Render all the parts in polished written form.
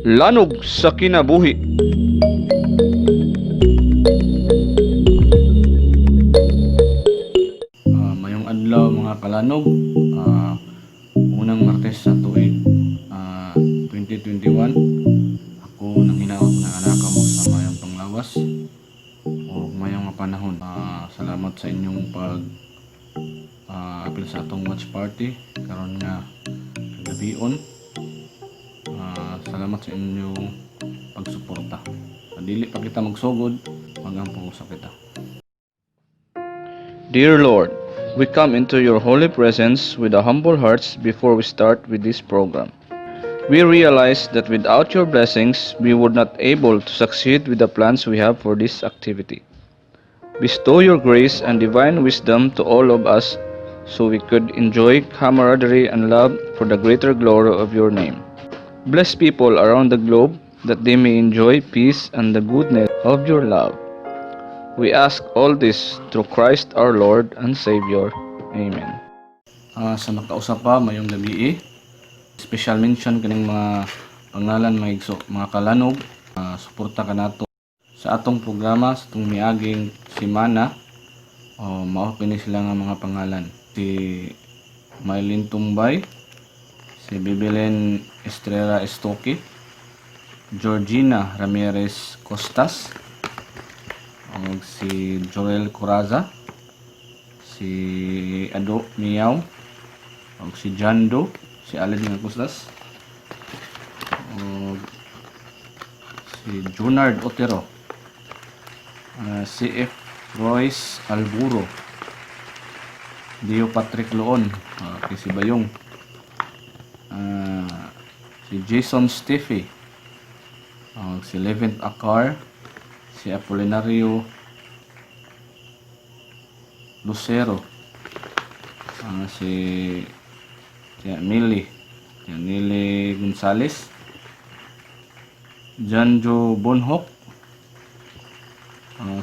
Lanog sa Kinabuhi. Mayong adlaw, mga kalanog. Unang Martes sa tuig 2021. Ako nang hinaot na naa kamo sa mayong panglawas o mayong nga panahon. Salamat sa inyong pag apil sa atong watch party karon nga kagabion. Salamat sa inyong pagsuporta. Sa dili pa kita magsugod, magampo sa kita. Dear Lord, we come into your holy presence with a humble hearts before we start with this program. We realize that without your blessings, we would not able to succeed with the plans we have for this activity. Bestow your grace and divine wisdom to all of us so we could enjoy camaraderie and love for the greater glory of your name. Bless people around the globe that they may enjoy peace and the goodness of your love. We ask all this through Christ our Lord and Savior. Amen. Sa makausa pa, mayong gabi. Special mention kaning mga pangalan, mga igso, mga kalanog. Suporta kanato sa atong programa sa atong miaging semana. Oh, mao kini sila nga mga pangalan: si Mylene Tumbay, si Bibelen Estrella Estoque, Georgina Ramirez Costas, ug si Joel Coraza, si Ado Miyaw, ug si Jando, si Aled nga Costas, ug si Junard Otero, si F. Royce Alburo, Dio Patrick Loon, kay si Bayong, si Jason Steffi, si Levent Akar, si Apolinario Lucero, si Emily Gonzalez, Janjo Bonhok,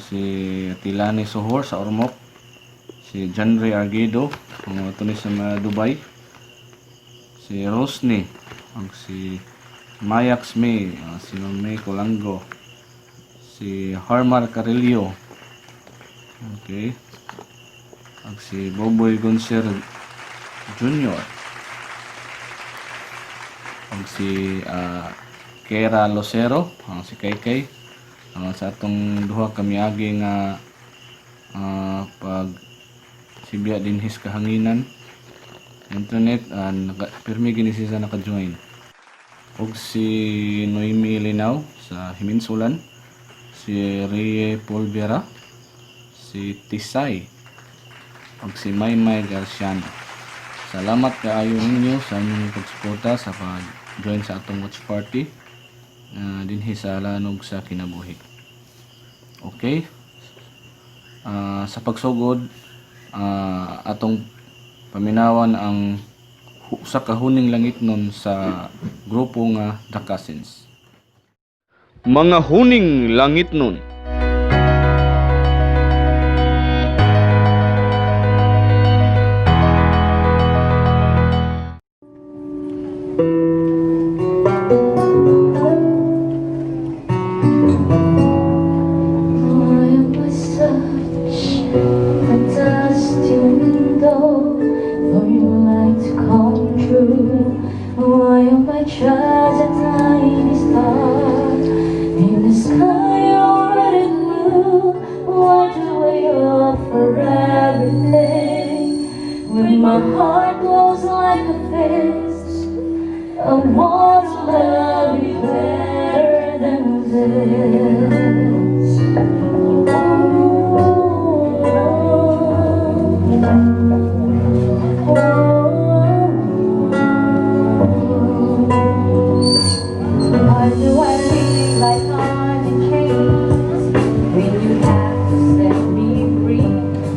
si Tilani Sohor sa Ormoc, si Janre Argedo, ang ito ni sa mga Dubai, si Rosny, ang si Mayax May, si May Colango, si Harmar Carillo, okay, ag si Boboy Gonser Jr., ag si Kera Lucero, ang si Kaykay, sa atong duha kamiagi nga pag sibya dinhi sa kahanginan internet, naka, pirmi gini siya naka-join, ug si Noemi Linaw sa Himinsulan, si Rie Polvera, si Tisay, ug si Maymay Garciano. Salamat kaayo ninyo sa inyong pagsuporta sa pag-join sa atong watch party dinhi sa Lanog sa Kinabuhi. Okay? Sa pagsugod, atong paminawan ang usa ka huning langitnon sa grupo nga The Cousins. Mga huning langit nun. Why am I such a dusty window for your light to come through? Why am I just a tiny star in the sky already blue? Why do I offer everything when my heart glows like a fist? I want to love you better than this. Why do I live like I'm in chains when you have to set me free?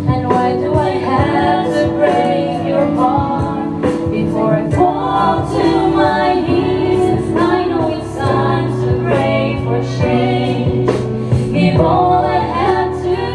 And why do I have to break your heart before I fall to my knees? I know it's time to pray for change. Give all I have to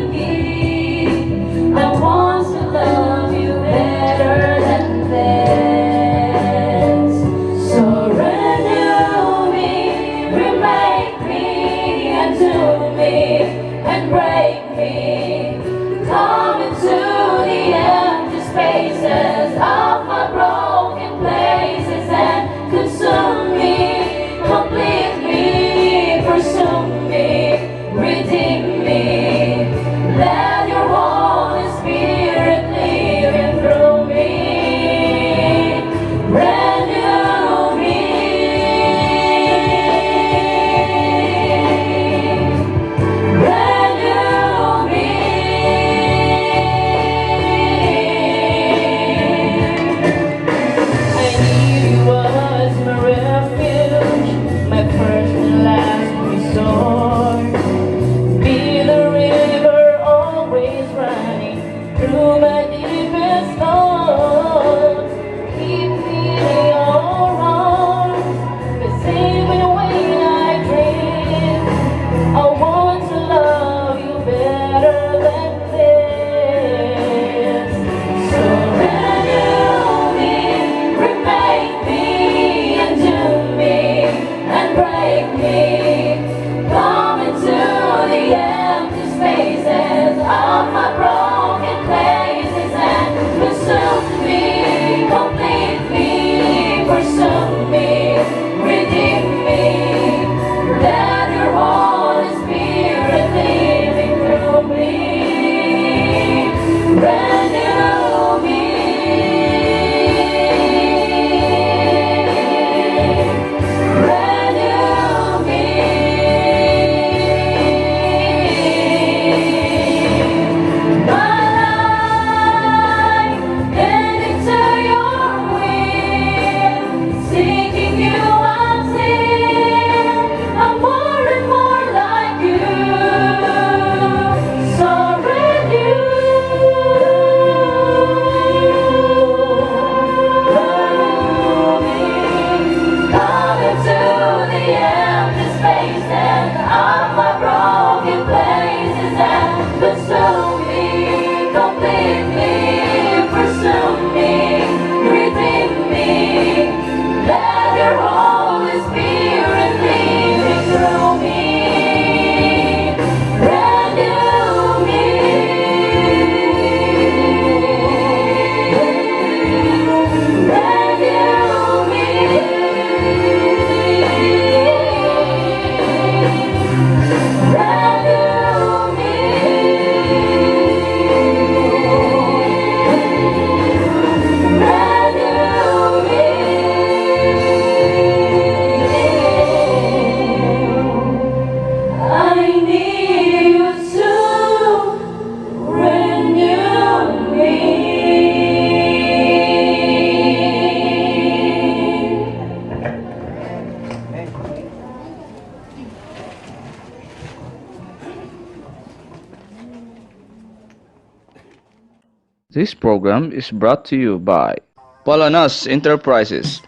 This program is brought to you by Palanas Enterprises.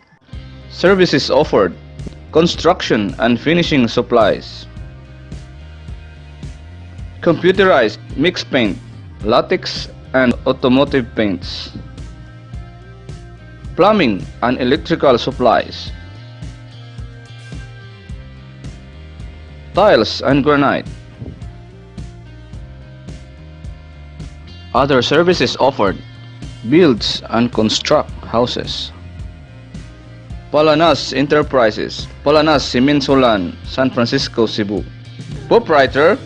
Services offered: construction and finishing supplies, computerized mixed paint, latex and automotive paints, plumbing and electrical supplies, tiles and granite. Other services offered: builds and construct houses. Palanas Enterprises, Palanas Siminsulan, San Francisco, Cebu. Proprietor,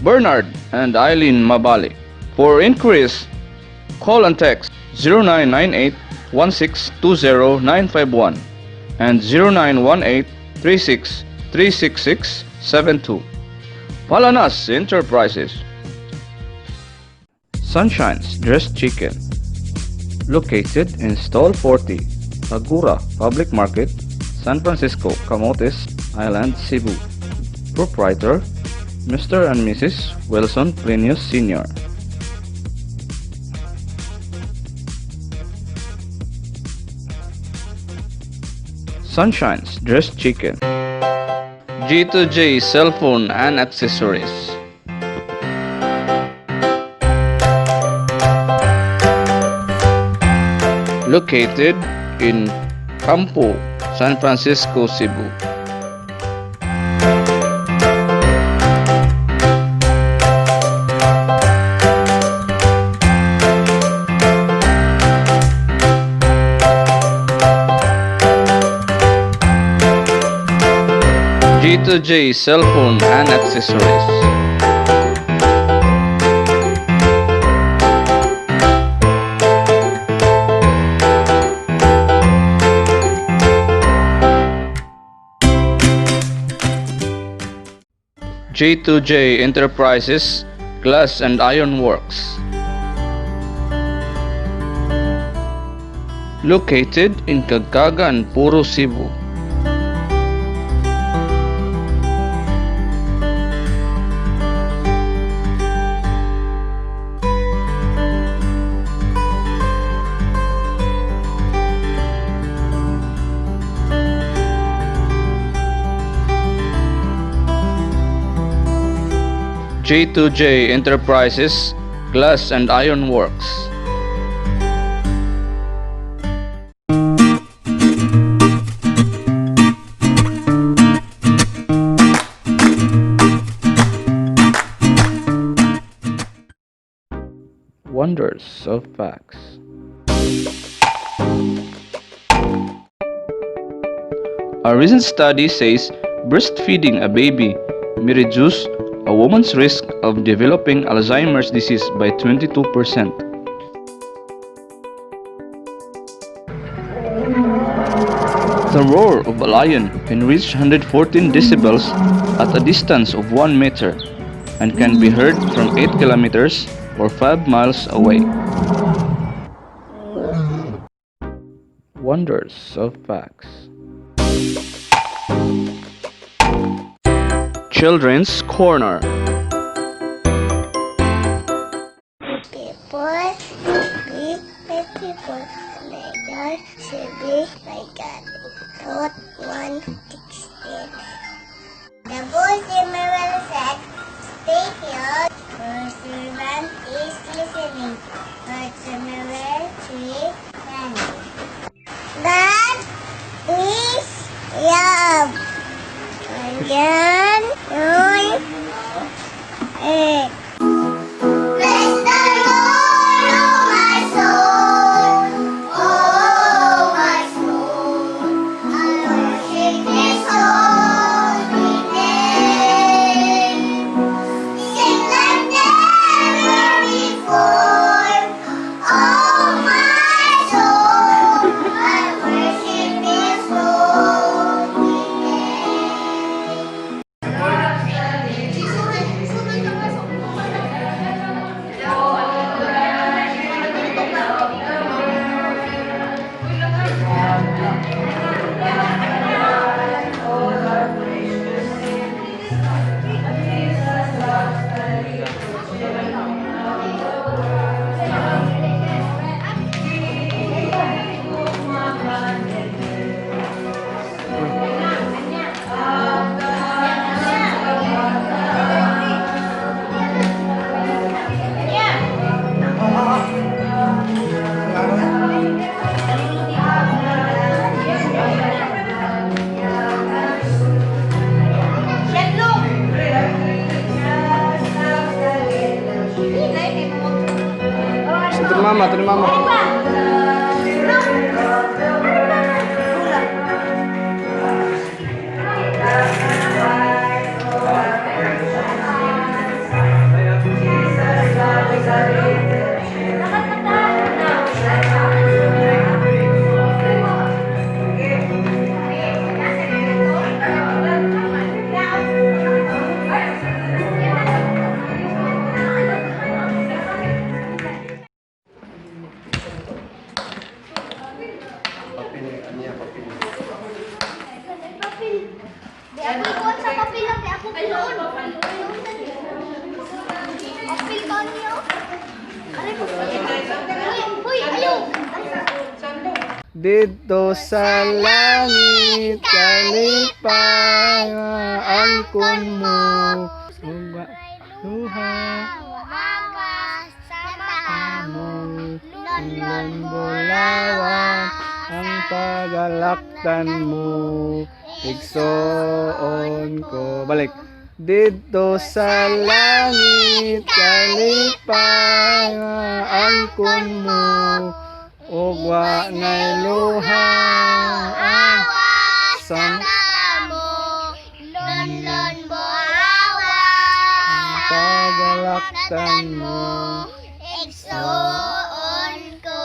Bernard and Eileen Mabali. For inquiries, call and text 0998 1620951 and 0918 36 366 72. Palanas Enterprises. Sunshine's Dressed Chicken. Located in Stall 40, Agura Public Market, San Francisco, Camotes Island, Cebu. Proprietor, Mr. and Mrs. Wilson Plinius Sr. Sunshine's Dressed Chicken. G2J Cell Phone and Accessories. Located in Campo, San Francisco, Cebu. G2J Cell Phone and Accessories. J2J Enterprises, Glass and Iron Works. Located in Kagkagan, Puro, Cebu. J2J Enterprises, Glass and Iron Works. Wonders of Facts. A recent study says breastfeeding a baby may reduce a woman's risk of developing Alzheimer's disease by 22%. The roar of a lion can reach 114 decibels at a distance of 1 meter and can be heard from 8 kilometers or 5 miles away. Wonders of Facts. Children's Corner. People be my people, and my God shall be my God. Ruth 1:16. The voice in my well said, "Stay here, for servant is listening." 1 Samuel 3:10. God is love. John 1:8. Bless the Lord, oh my soul, oh my soul. I worship His holy name. Sing like never before, oh my soul. I worship His holy name. mama, to ni mama. Papel. Di ako ikuan sa papel lang. Di ako piloon. Papel ka niyo. Aray ko. Uy, uy, ayaw. Dito sa langit kalipay angkon mo. Ugwa luha Wagas sa tamo. mo. Bulawan ang pagalaktan mo. Igsoon ko. Balik. Dito sa langit kalipay angkon mo. Ugwa ngay luha ang Awas sa sa tamo. Lonlon bolawa. pagalaktan mo. Igsoon ko.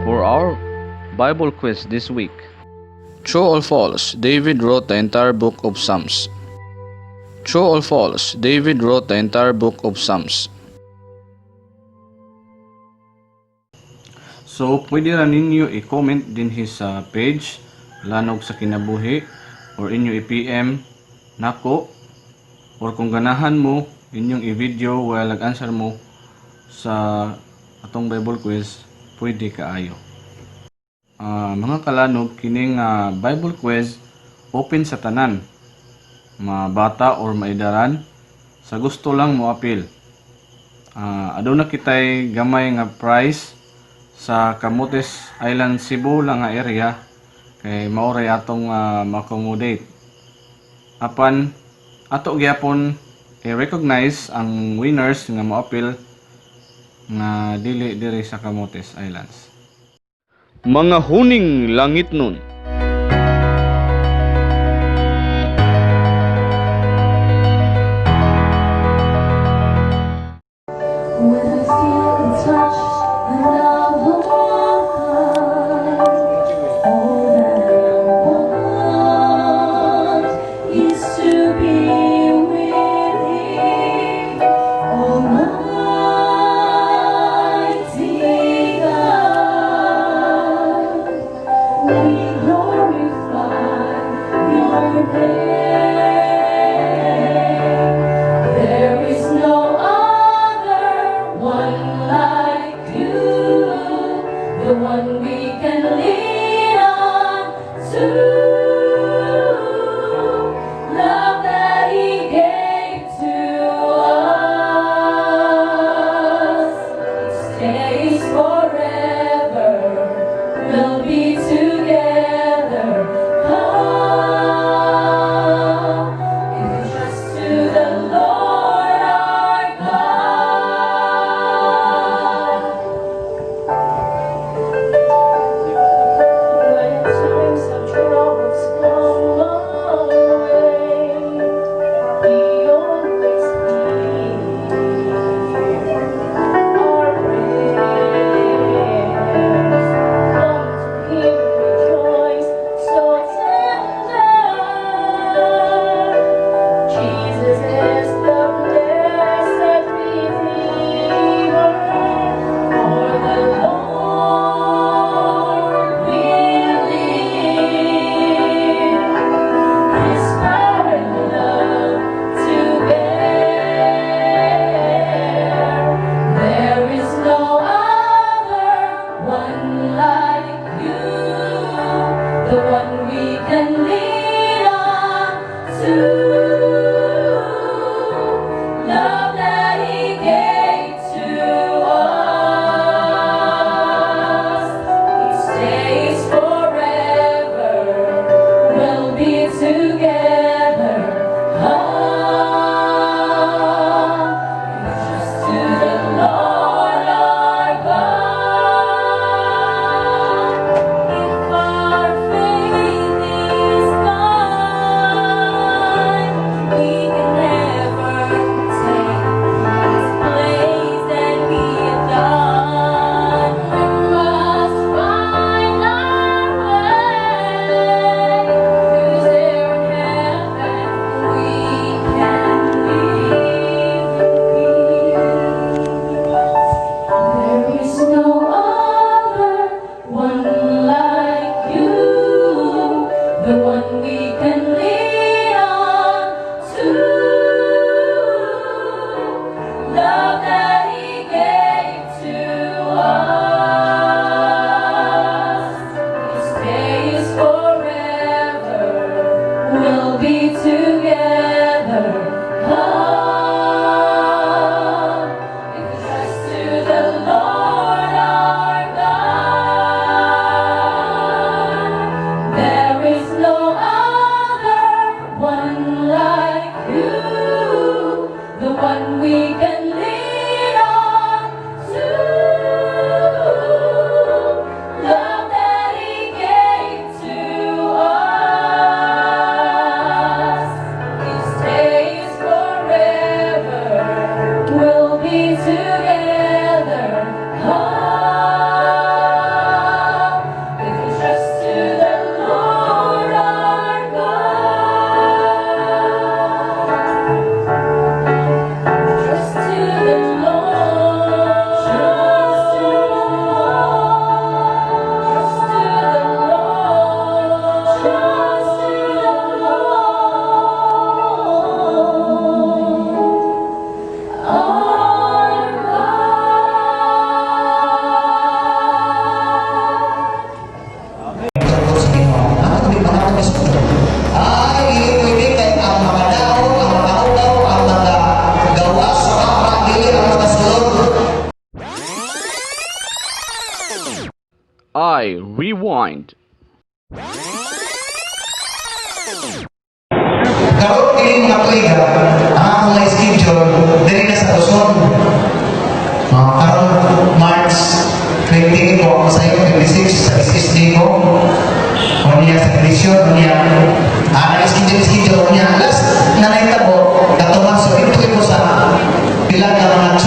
For our Bible quiz this week, true or false, David wrote the entire book of Psalms. True or false, David wrote the entire book of Psalms. So, pwede ra ninyo i-comment dinhi sa page Lanog sa Kinabuhi or inyo i-PM nako or kung ganahan mo inyong i-video while nag-answer mo sa atong Bible quiz, pwede kaayo. Mga kalanog, kining Bible quiz open sa tanan, mga bata or maidaran, sa gusto lang mo apil. Aduna kitay gamay nga prize sa Camotes Island, Cebu lang nga area kay mao ray atong ma-accommodate. Apan ato gyapon i-recognize ang winners nga moapil nga dili diri sa Camotes Islands. Mga huning langit nun. When I feel the touch and love of God, all that I want is to be with Him, Almighty God. Love that He gave to us. It stays forever. We'll be together. Come, if we trust to the Lord our God. There is no other one like you, the one we can lean on to. Love that He gave to us, it stays forever. We'll be together. Come, if we trust to the Lord our God. Trust to the Lord. Trust to the Lord. Trust to the Lord. Trust to the Lord. Our God. Sa Ginoo. Ang tubig mga ito. Ay, dili pwede kay ang mga daw, ang mga ugaw, ang mga gawas, kapra, dili ang mga sulod. I rewind. Karon kini mga tuiga, ang akong na schedule diri na sa Luzon. Karon March 20 ko ako sa iyo, 26 sa SSD ko. Unya sa Christian, unya na schedule schedule unya last na nahitabo katuman, so ito ko sa pila ka mga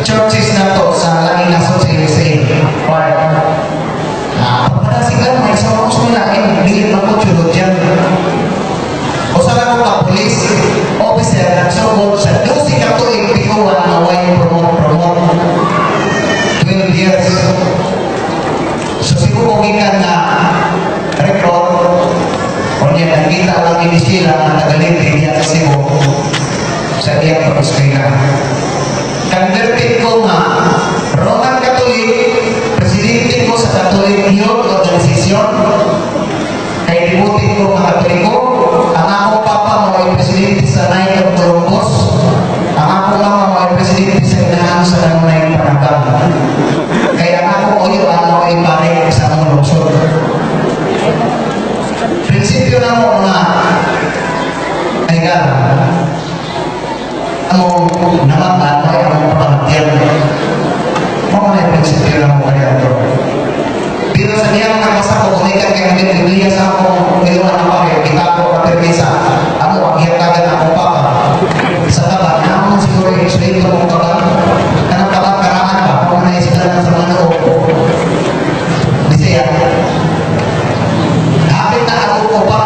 churches na to sa laing nasod sa USA. Or pagpadasigan may sa ko na eh, dili man ko dyan. Usa ra ko ka police officer nagsugod sa 12 ka tuig pikuan nga way promote promote. 12 years. So siguro gikan na recruit, unya nakita lang ini sila nga taga-Leyte diya sa Cebu sa iyang pag-eskwela. Converted ko nga Roman Catholic, presidente ko sa Catholic Youth Organization, kay devoted ko nga Katoliko. Ang akong papa mo ay presidente sa Knight of Columbus. Ang akong mama mo ay presidente sa Inahan sa Nanunay Panagam. Kaya ang akong uyo ano ay pare sa among lungsod. Prinsipyo na mo nga ay nga among namatan ay among pamatiyan. Mo na yung prinsipyo na mo kaya ito. Pero sa diyang nabasa ko, kumikan kay kami Biblia sa akong iluhan na pare, kita ko kapirmisa, ako ang hiyatagan akong papa. Sa taba, na ako siguro i-explain ko kung kabang, kanang kabang karaan pa, kung na sila sa mga noo. Bisaya. Hapit na ako ko pa.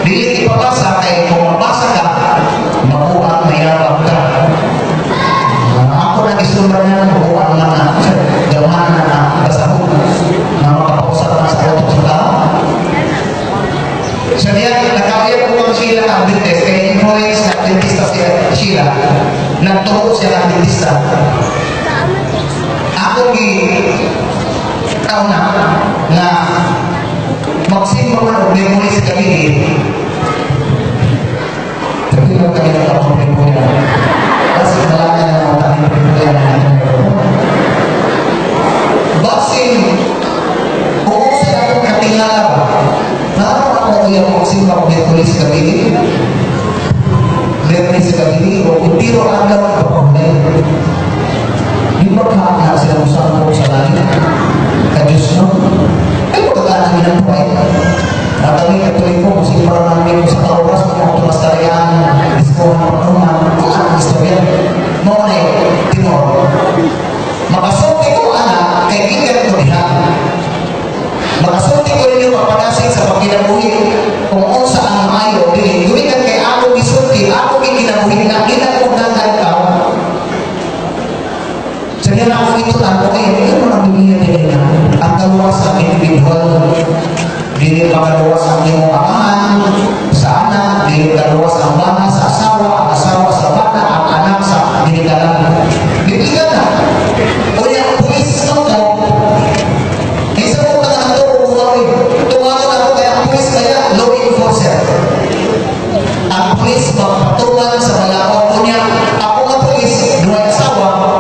Dili ipabasa kay kung mabasa ka, makuha mayabang ka. Ako nang isumbra niya ng buuan lang na gawahan na na basta ko na makapausap na sa utok sa tao. So niya, nagkaya ko kang Sheila na Adventist, kaya influence na Adventista siya, Sheila, nagturo siya ng Adventista. Ako gi kauna na magsimba man og memory sa gabi. Sabi mo kami ng ako memory. Kasi wala na ng mga tanging memory na natin. Basin, kung sa akong katingala ba, naano ako iya magsimba og memory sa gabi? Memory sa gabi, o kung tiro ang adlaw pa. Di ba ka na sila mo sa langit? Ka Diyos, no? Ay, pagkakanan ng buhay. At kami Katoliko, kung simba namin sa oras, kung ito mas karayaan, isko ng pagkuman, kung anong istorya. Mao na tinuod. Makasulti ko anak, kay gikan ko diha. Makasulti ko ninyo papanasig sa pagkinabuhi kung unsa ang maayo dili. Gumikan kay ako gisulti, ako gikinabuhi na ginagugnagan ka. Sa niya na ako ito ako kay hindi mo nang bibigyan nila ang kaluwas ang individual. Dili makaluwas ang iyong amahan sa anak, dili kaluwas ang bana sa asawa, ang asawa sa bana, ang anak sa Unya, ako nga pulis, duhay asawa,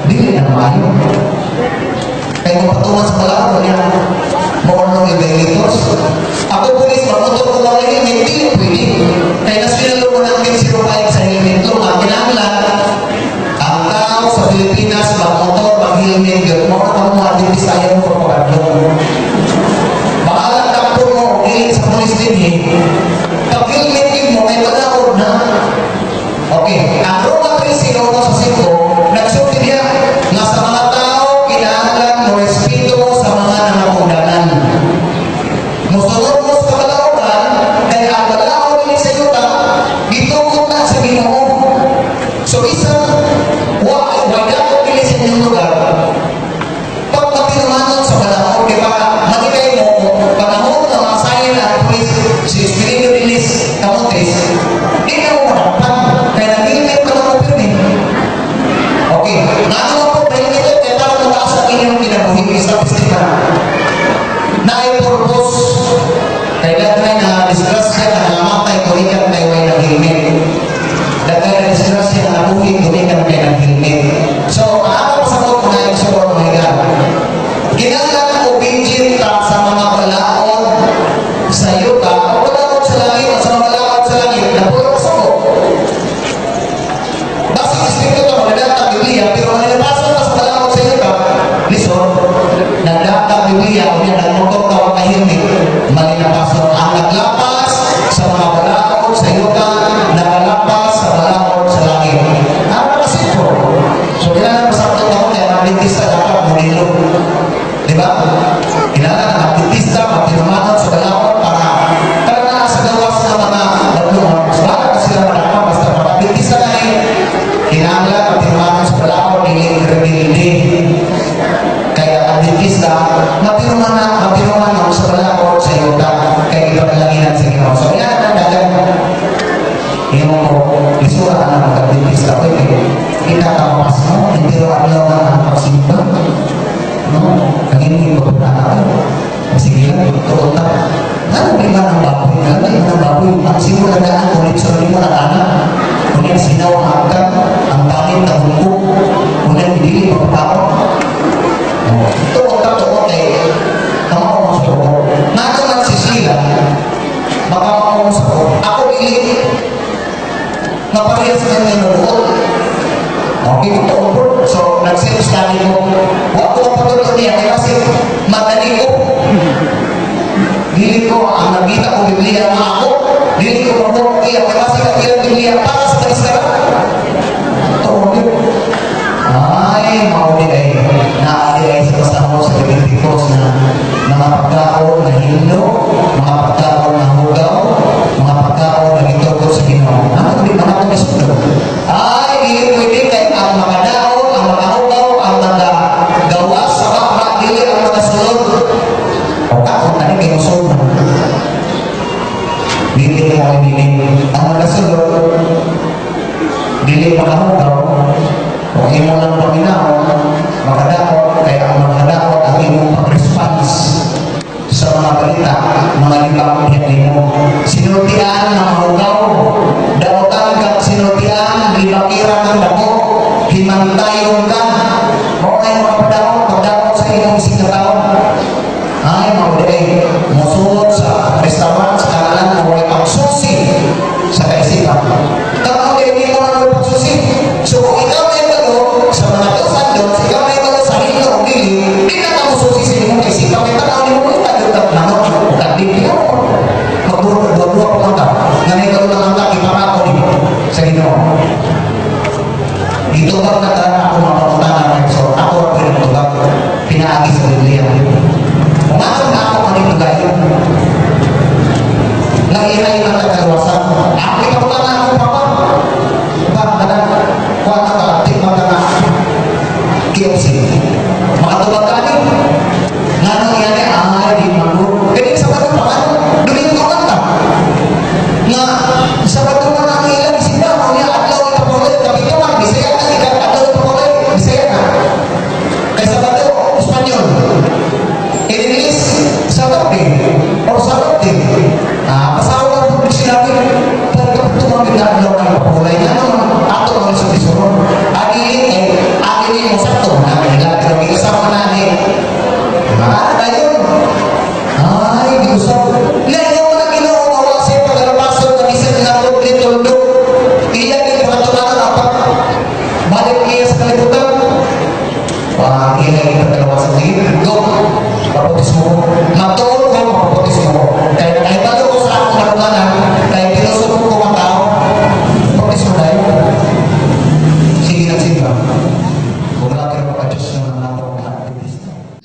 dili na maayo. Kaya kung patungan sa balaod, unya, more no violators. Ako pulis, magmotor ko mga helmet, dili pwede. Kaya national law 1905 sa helmet law, nga kinahanglan, ang tao sa Pilipinas, magmotor, mag-helmet, yun, mo na mo Adventista, ayaw mo propaganda. Bahala doktor mo, dili sa pulis din eh. Pag helmet yun mo, may balaod na. Okay, ang Roma 13, 1 sa 5, nagsulti niya nga sa mga tao, kinahanglan mo respeto sa mga nangapudanan. Musunod mo sa kabalaoran, kaya ang balaod ni sa yuta, gitukod na sa Ginoo. So isang wa wala ko dili sa inyong lugar, pag mapinumanon sa balaod, kaya baka manikay mo, kung panahon na masayin na ang pulis, si Espiritu Dilis Camotes, di na mo madakpan, kaya nag-helmet ka lang mo pirmi. Okay, ngano mo po, dahil ito, kaya para mataas ang inyong kinabuhi, statistika. Na ay purpose, kay daghay na disgrasya na namatay, tulikan kay way nag-helmet. Daghay na disgrasya na nabuhi, tulikan kay nag-helmet. So, ang ako pasabot ko na yung support mga higa. Kinahanglan obedient ta sa mga balaod sa yuta, o balaod sa langit, o sa mga balaod sa langit, napulo sa ko. Basta espiritu ka, magdadata Biblia, pero ang nilabasa ka sa balaod sa yuta, lisod, nagdata Biblia, o yan, nagmotor ka o kahirmit, mali napasok. Ang naglapas sa mga balaod sa yuta, nakalapas sa balaod sa langit. Napakasimple. So, kailangan masakot ako, kaya ang Adventista dapat modelo. Di ba? Kailangan ang Adventista mapinumanon sa balaod para para na sa gawas ng mga badlungon. Mas baka kasi sila madakpan, basta mga Adventista na eh. Kinahanglan mapinumanon sa balaod, dili rebelde. Kaya ang Adventista, mapinumanon sa balaod sa yuta, kaya ipanalanginan sa Ginoo. So, yan ang dagan. Imo mo, lisura ka na mag-Adventista. Pwede, kita ka mapas mo, hindi ro adlaw na ang pagsimba. No? Naging ko na ako. Sige lang, tuot na. Ano di ba ng baboy? Ano di ba ng baboy? Ang siguro na daan, kung litson mo na tanan. Kung yan sinaw ang angkat, ang pangit na hungko, kung yan hindi pagkatao. Tuot na tuot eh. Kamao mo sa tuot. Nga man si Sheila, makamao mo sa tuot. Ako dili, nga parehas kanya ng buot. Okay, ito ang board. So, nag-self study ko. Wa ko mapatuloy niya kaya kasi madali ko. Dili ko, ang nakita ko Biblia nga ako, dili ko mabuo iya, kaya kasi ang ilang Biblia para sa kaniskara. Ito, okay. Ay, mao ni ay naali ay sa kasama sa Leviticus na mga pagkaon na hinlo, mga pagkaon na hugaw, mga pagkaon na gitugot sa Ginoo. Ano di man ako misunod? Ay, dili pwede kay ang mga daon, ang mga hugaw, ang mga gawas sa baba, dili ang mga sulod. O kako tani kay musulod. Dili mo ay dili. Ang mga sulod, dili makahugaw, kung imo lang paminaw, makadakot, kaya ang mga dakot ang imong pag-response sa mga balita, mga libang nimo. Sinultian ng hugaw, daotan kang sinultian, libakiran ng dako, himantayon ka, mao kay mga padaot, pagdaot sa imong isig na tao. Ay, mao di musulod sa restaurant, sa kanalan, mo ay pagsusi sa kaisipan. Tama di hindi mo na pagsusi. So kung ikaw may balo sa mga dos and don'ts, ikaw may balo sa hilo o dili, di na ka mususi sa imong kaisipan. Kaya tanaw nimo mo itagot ka manok, kanding di mo. Magduro, dua-dua pa lang ka. Nga may balo lang ka, ipamako nimo sa Ginoo. Dito ba na tanan ako mga pangutana? So ako ang pinagtubag, pinaagi sa Biblia. Kung ano na ako manitugayon, nangihay ang kagawasan. Ako ipangutana ako, Papa. Ba, kanang, kuha na ka, tikman ka nga, KFC. Makatubag ka ni. Nga nang yan eh, ay, di maguro. Kaya sa mga pa, ano, Domingo man ta. Nga, sa man ang ilang simba, mo niya, adlaw ikapulit, kapito man, Bisaya ka, ikaw, adlaw.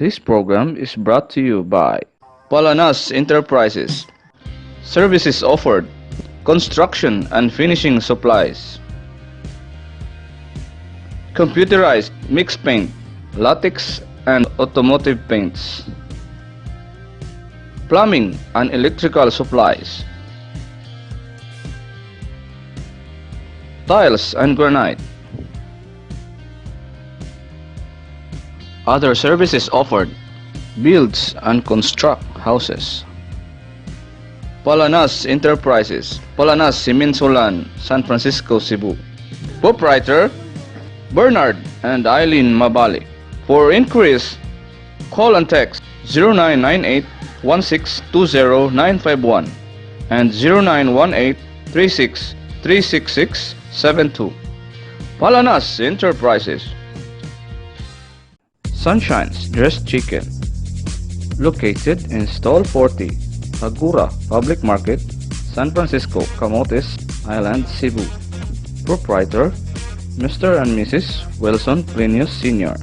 This program is brought to you by Palanas Enterprises. Services offered: construction and finishing supplies, computerized mixed paint, latex and automotive paints, plumbing and electrical supplies, tiles and granite. Other services offered: builds and construct houses. Palanas Enterprises, Palanas Siminsulan, San Francisco, Cebu. Proprietor, Bernard and Eileen Mabali. For inquiries, call and text 0998 1620951 and 0918 36 366 72. Palanas Enterprises. Sunshine's Dressed Chicken. Located in Stall 40, Agura Public Market, San Francisco, Camotes Island, Cebu. Proprietor, Mr. and Mrs. Wilson Plinius Sr.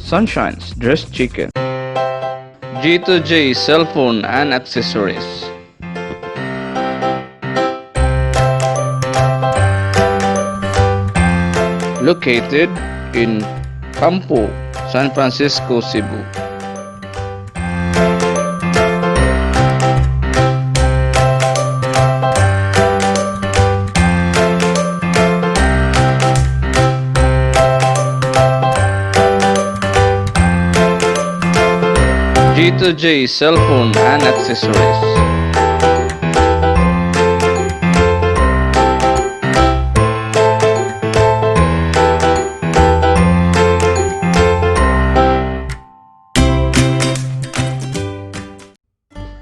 Sunshine's Dressed Chicken. G2J Cell Phone and Accessories. Located in Campo, San Francisco, Cebu. G2J Cell Phone and Accessories.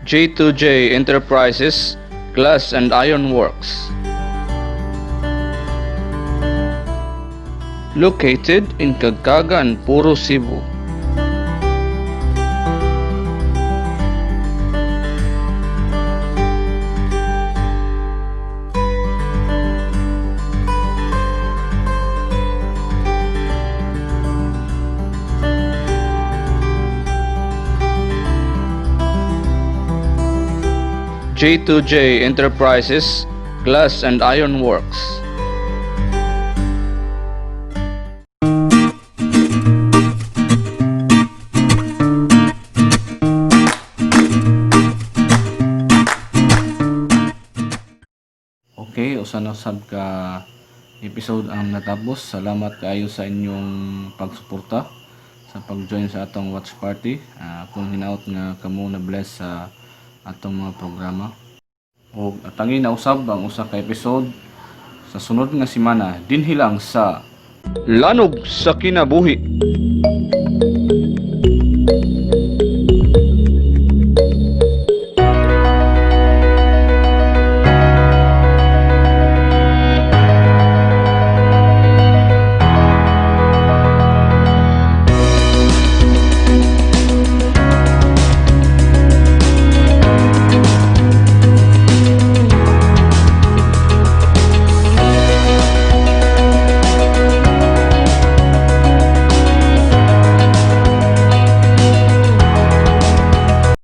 J2J Enterprises, Glass and Iron Works. Located in Kagkagan, Puro, Cebu. J2J Enterprises, Glass and Iron Works. Okay, usa na sad ka episode ang natapos. Salamat kaayo sa inyong pagsuporta sa pag-join sa atong watch party. Kung hinaot nga kamo na bless sa atong mga programa. Og atangi na usab ang usa ka episode sa sunod nga semana dinhi lang sa Lanog sa Kinabuhi.